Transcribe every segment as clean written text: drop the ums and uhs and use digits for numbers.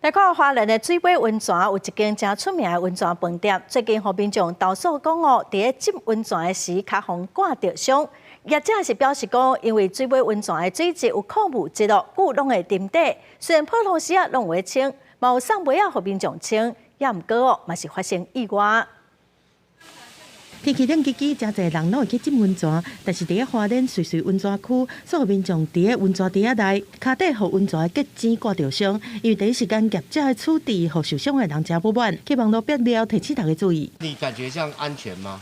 來看花蓮的水尾溫泉有一間誠出名的溫泉飯店，最近予民眾投訴講哦，佇咧浸溫泉的時，跤予割著傷。業者是表示講，因為水尾溫泉的水質有礦物質哦，故攏會沉底。雖然普通時仔攏有咧清，嘛有送杯仔予民眾清，也毋過哦，嘛是發生意外。天氣冷吱吱，誠濟人攏會去浸溫泉，但是佇咧花蓮瑞穗溫泉區，所有民眾佇咧溫泉池仔內，跤底予溫泉的結晶割著傷，因為第一時間業者的處置，予受傷的人誠不滿，去網路爆料提醒大家注意。你感覺這樣安全嗎？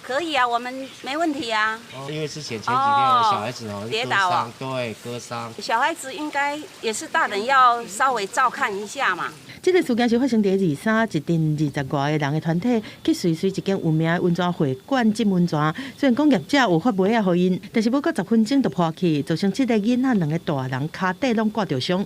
可以啊，我們沒問題啊。因為之前前幾天有小孩子哦跌倒割傷，對，割傷。小孩子應該也是大人要稍微照看一下嘛。這個事件是發生佇二三一陣20外個人的團體去瑞穗一間有名的溫泉會館浸溫泉。雖然講業者有發杯仔予𪜶，但是無夠10分鐘就破去，造成七個囡仔、兩個大人跤底攏割著傷。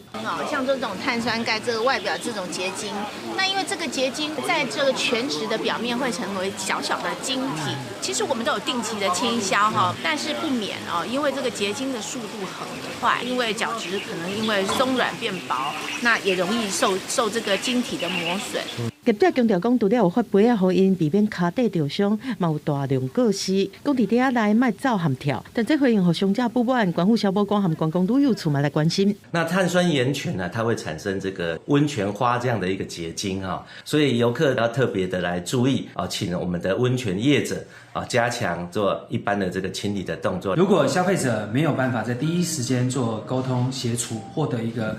像這種碳酸鈣，這個外表這種結晶，那因為這個結晶在這個泉質的表面會成為小小的晶體。其實我們都有定期的清消哈，但是不免哦，因為這個結晶的速度很快，因為角質可能因為鬆軟變薄，那也容易受這個晶體的磨損。業者強調講，除了有發杯仔予𪜶避免跤底著傷，嘛有大量告示，講佇池仔內莫走譀跳。但這回應予傷者不滿，縣府消保官和觀光旅遊處嘛來關心。那碳酸鹽泉呢，它會產生這個溫泉花這樣的一個結晶哈，所以遊客要特別的來注意啊，請我們的溫泉業者啊加強做一般的這個清理的動作。如果消費者沒有辦法在第一時間做溝通協處，獲得一個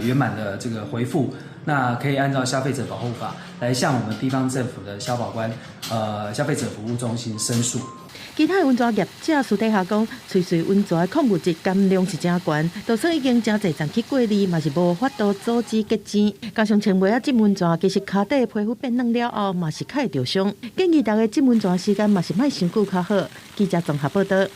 圓滿的這個回復，那可以按照消費者保護法來向我們地方政府的消保官、消費者服務中心申訴。其他的溫泉業者私底下講，瑞穗溫泉的礦物質含量是誠懸，就算已經誠濟層去過濾，嘛是無法度阻止結晶。加上穿襪仔浸溫泉，其實跤底皮膚變軟了後，嘛是較會著傷。建議大家浸溫泉時間嘛是莫傷久較好。記者綜合報道。